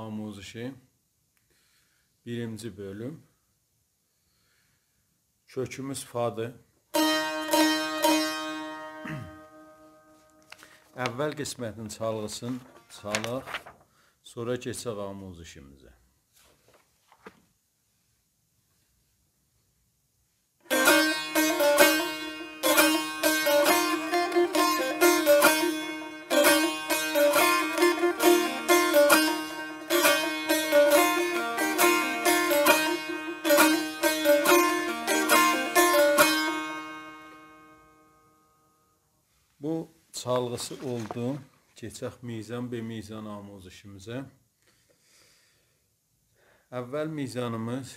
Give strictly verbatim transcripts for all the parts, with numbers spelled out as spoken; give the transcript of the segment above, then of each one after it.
آموزشی، بیرینجی بؤلوم. کؤکوموز فادیر. اول قسمتین چالغیسینی چالاق، سونرا کئچک آموزشیمیزه. بو چالغیسی اولدو. کئچک میزان به میزان آموزشیمیزه. اول میزانیمیز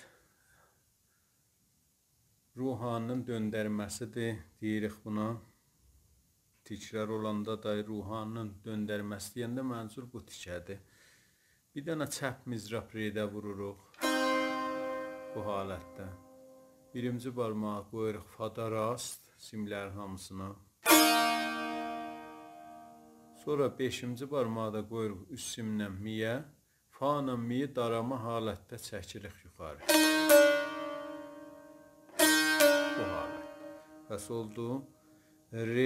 روحانی‌نین دؤندرمه‌سی‌دیر، دئییریک بونا. تکرار اولاندا دا روحانی‌نین دؤندرمه‌سی دئینده منظور بو تیکه‌دیر. بیر دنه چپ مضراب رئده ووروروق بو حالتده. بیرینجی بارماغی قویوروق فادا راست، سیملرین هامیسینا. سونرا بئشینجی بارماغی دا قویوروق اوست سیمدن می‌یه. فا ایله می‌یی داراما حالتده چکیریک یوخاری. بو حالت. پس اولدو. ر،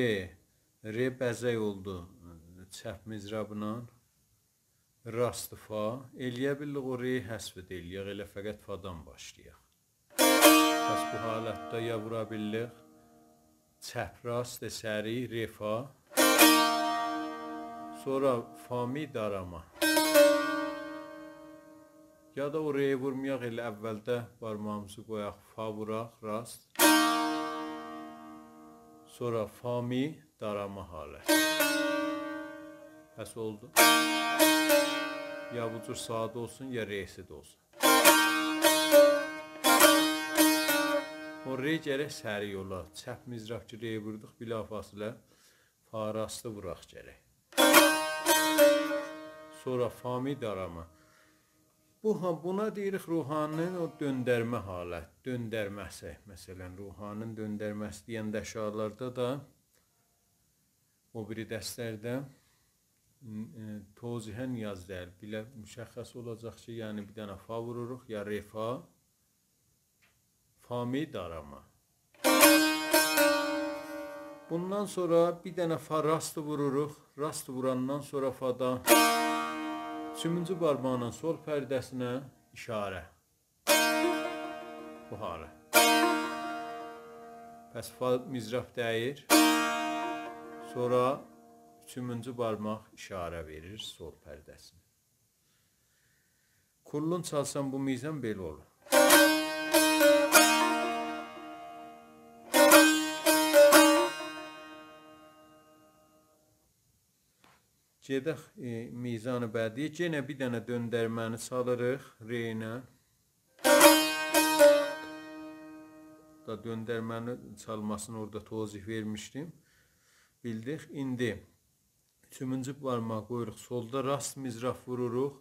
ر بزک اولدو چپ مضرابلا. راست فا. ائلیه بیللیک او ری حذف ائلیک، ائله فقط فادان باشلایاق. پس بو حالتده یا وورا بیللیک چپ راست سری، ر فا. سونرا فا می داراما. یا دا او ری وورمایاق، ائله اولده بارماغیمیزی قویاق، فا ووراق، راست. سونرا فا می داراما حالت. پس اولدو. یا بو جور ساده اولسون، یا رئسی ده اولسون. او ری گرک سریع اولا. چپ مضراب کی ری ووردوق، بلافاصله فا راستی ووراق گرک. سونرا فا می داراما. بو ها، بونا دئییریک روحانی‌نین او دؤندرمه حالت، دؤندرمه‌سی. مثلا، روحانی‌نین دؤندرمه‌سی دئینده آشاغیلاردا دا، او بیری درسلرده، م، ائ، توضیحه نیاز دئییل. بئله مشخص اولاجاق کی، یعنی بیر دنه فا ووروروق، یا ر فا، فا می داراما. بوندان سونرا بیر دنه فا راست ووروروق. راست ووراندان سونرا فادا اوچونجو بارماقلا سل پرده‌سینه اشاره. بو حالت. پس فا مضراب دَییر. سونرا اوچونجو بارماق اشاره وئریر سل پرده‌سینه. کلّون چالسام بو میزان بئله اولور. گئدک، ائ، میزان بعدی‌یه. یئنه بیر دنه دؤندرمه‌نی چالیریق ر ایله. دا دؤندرمه‌نی چالماسینی اورادا توضیح وئرمیشدیم. بیلدیک. ایندی اوچونجو بارماغی قویوروق سلدا، راست مضراب ووروروق.